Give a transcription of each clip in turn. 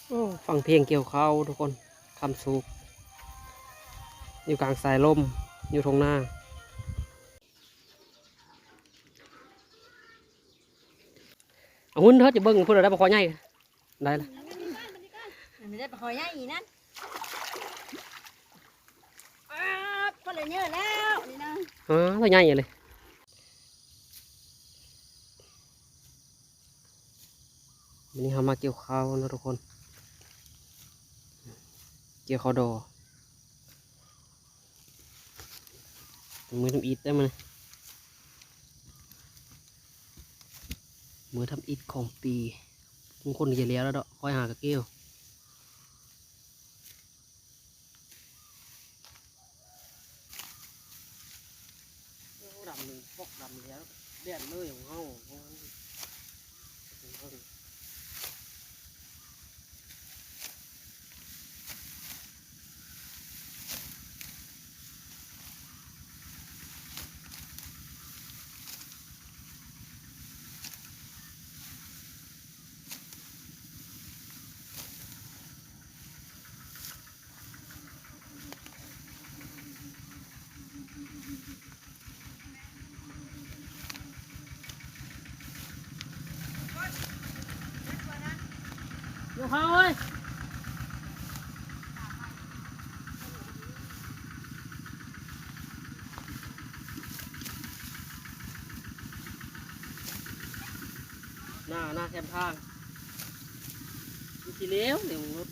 ໂອ້ ຟັງພຽງກ່ຽວເຂົ້າທຸກຄົນ ຄຳສຸກ ຢູ່ກາງສາຍລົມ ຢູ່ທົ່ງນາ. ເອົາຫຸ້ນເທີ ຈະເບິ່ງພຸ້ນ ໄດ້ປາຄໍໃຫຍ່ ໄດ້ລະ ມັນໄດ້ປາຄໍໃຫຍ່ອີ່ນັ້ນ. ອ້າ ພໍລະເຍອະແລ້ວນີ້ນະ ອ້າ ໂຕໃຫຍ່ເລີຍ. ມື້ນີ້ເຮົາມາກ່ຽວເຂົ້າເນາະທຸກຄົນ ກ່ຽວເຂົ້າດໍ ມື້ທຳອິດເດ້ມື້ນີ້ ມື້ທຳອິດຂອງປີ ບາງຄົນກໍຈະແລ້ວແລ້ວດອກ ຂ້ອຍຫາກະກ່ຽວ. ໂອ້ ດຳນີ້ ພວກດຳແລ້ວ ແດດເລີຍຂອງເຮົາ. ຢູ່ເຂົ້າເອີຍ ໜ້າ ໜ້າແຄມທາງ ມັນຊິເຫຼວ ເຫຼວລົດ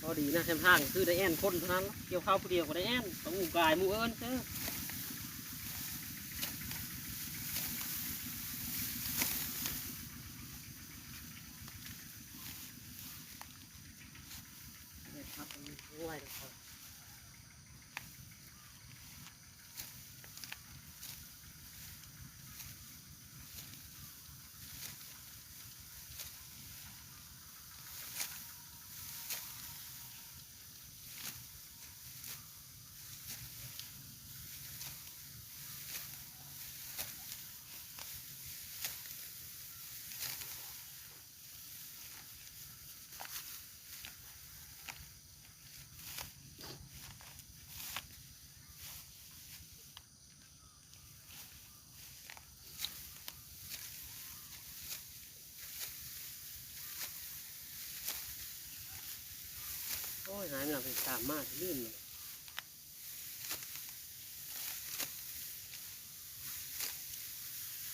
ພໍດີນະ ແຄມທາງຄືໄດ້ແອ່ນຄົນເທົ່ານັ້ນ ກ່ຽວເຂົ້າຜູ້ດຽວກໍໄດ້ແອ່ນ ຕ້ອງໝູ່ກາຍໝູ່ເອີ້ນເດີ້. ໂອ້ຍ ຫາຍມັນເອົາໄປຕາມມາ ລືມເລີຍ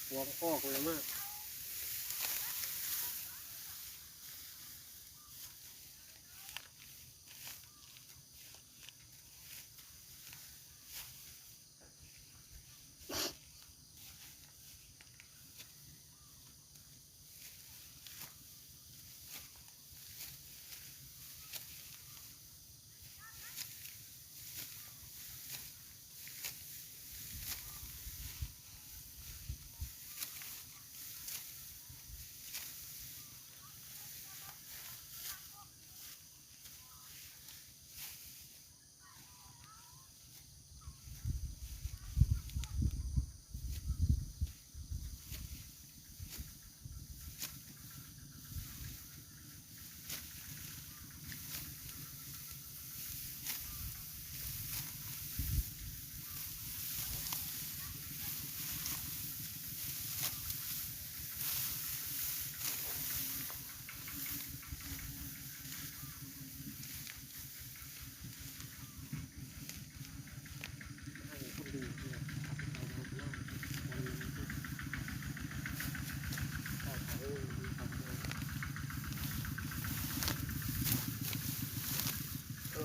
ຫົວກໍຄອກເລີຍມາ. ເອີ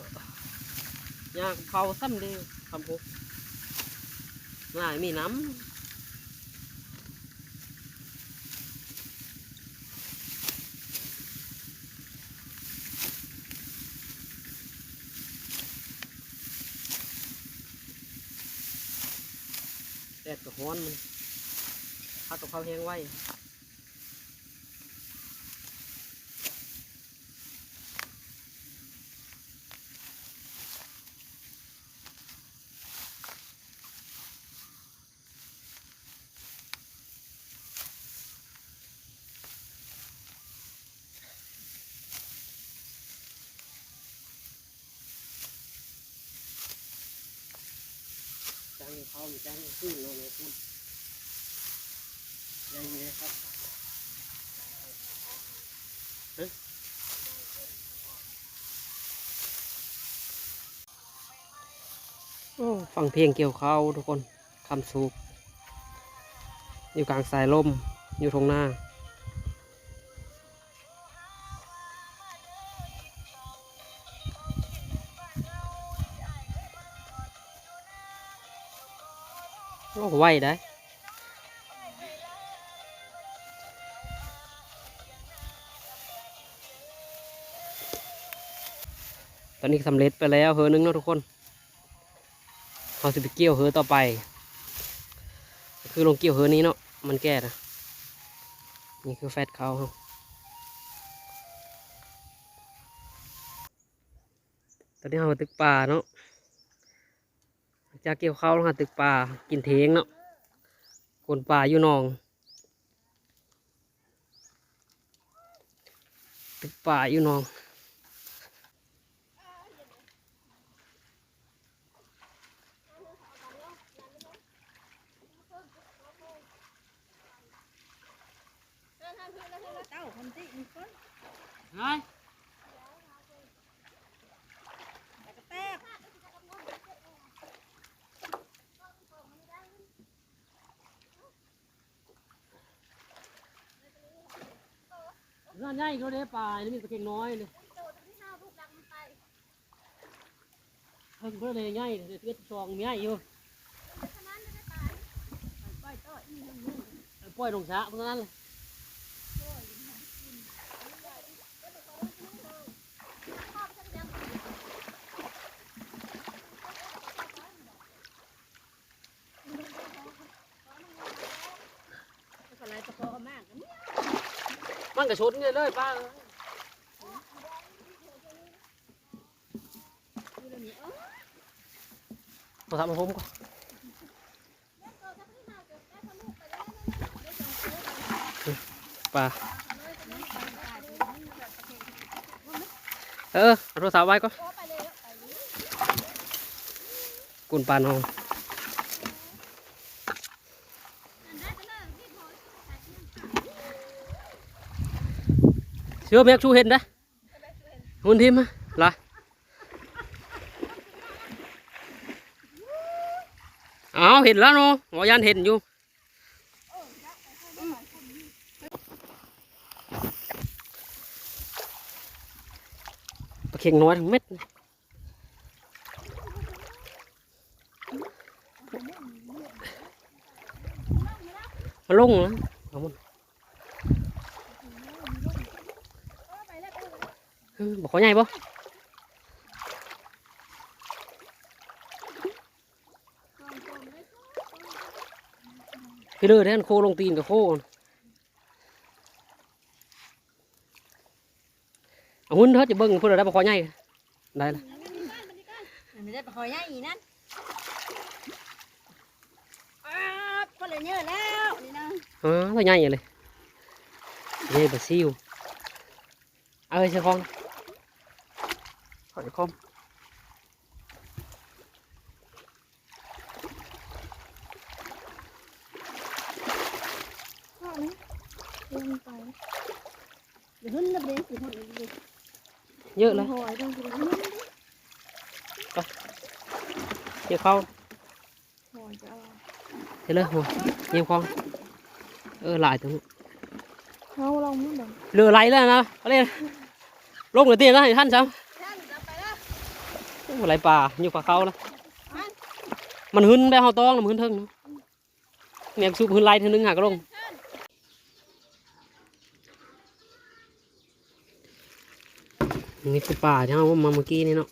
ຍ່າງເຂົ້າຊ້ຳເດ້ ຄຳພຸກ ຫຼາຍມີນ້ຳ. ແດດກໍຮ້ອນ ມັນ ພາກັບເຂົ້າແຮງໄວ. ເ ໂອ້ ຟັງພຽງກ່ຽວເຂົ້າທຸກຄົນ ຄຳສູກ ຢູ່ກາງສາຍລົມ ຢູ່ທົ່ງນາ. ໂອ້ ໄວໄດ໋. ຕອນນີ້ສຳເລັດໄປແລ້ວເຮີໜຶ່ງເນາະທຸກຄົນ. ເຮົາຊິໄປກ່ຽວເຮີຕໍ່ໄປ ຄືລົງກ່ຽວເຮີນີ້ເນາະ ມັນແກ່ນະ. ນີ້ຄືແຟດເຂົ້າເຮົາ. ຕອນນີ້ເຮົາມາຕຶກປາເນາະ ຈາກກ່ຽວເຂົ້າ ເຮົາມາຕຶກປາ ກິນເທງເນາະ ກົນປາຢູ່ໜອງ ຕຶກປາຢູ່ໜອງ. ນັ້ນໃຫຍ່ກວ່າເດ້ປາ ນີ້ມີປາເຄັງນ້ອຍນີ້. ເພິ່ນບໍ່ໄດ້ໃຫຍ່ເດ້ ສິບເອັດ ສິບສອງ ມີໃຫຍ່ຢູ່ ປ່ອຍລົງສະເທົ່ານັ້ນ. ມັນກະຊົນເລີຍ ປາເອີຍ. ໂທລະສັບມາໂຮມກ່ອນ ປາ ເອີ ເອົາໂທລະສັບໄວ້ກ່ອນ ກຸນປານ້ອງ. ເຊື່ອແມັກຊູເຫັນເດ້. ຫຸ່ນທີມລະ ອ້າວ ເຫັນແລ້ວເນາະ ບໍ່ຢ້ານເຫັນຢູ່. ປາເຄັງນ້ອຍທັງເມັດ. ມັນລົງນະ ເອົາມັນ ເອີ ບໍ່ຂໍໃຫຍ່ບໍ່? ຄືເດີແທ້ ໂຄລົງຕີນກັບໂຄ. ເອົາຫຸ່ນເທີ ຈະເບິ່ງພຸ້ນລະ ໄດ້ປາຄໍໃຫຍ່ ໄດ້ລະ ມັນໄດ້ປາຄໍໃຫຍ່ອີ່ນັ້ນ. ອ້າ ພໍລະເຍີແລ້ວນີ້ນະ ເອີ ໂຕໃຫຍ່ເລີຍ ໃຫຍ່ປາຊິວ. ເອົາໃສ່ຂອງ ຂໍໃສ່ຂອງ. ເຍອະແລ້ວ ໄປ ກ່ຽວເຂົ້າ ເຮັດເລີຍ ໂຫ ຍິງຄອງ ເອີ ຫຼາຍຕົວນີ້ ເຮົາລອງມັນເບິ່ງ ເຫຼືອໄຫຼແລ້ວນະ ເອົາເລີຍ ລົງເລີຍຕິນະ ໃຫ້ທັນຊະ ໂອ້ ໄຫຼປາ ຢູ່ປາເຂົາລະ ມັນຫຶນໄດ໋ ເຮົາຕ້ອງນະ ມັນຫຶນເທິງນະ. ແມ່ນສູບຄືໄລ່ເທື່ອໜຶ່ງຫາກະລົງ. ນີ້ຄືປາທີ່ເຮົາມາເມື່ອກີ້ນີ້ເນາະ.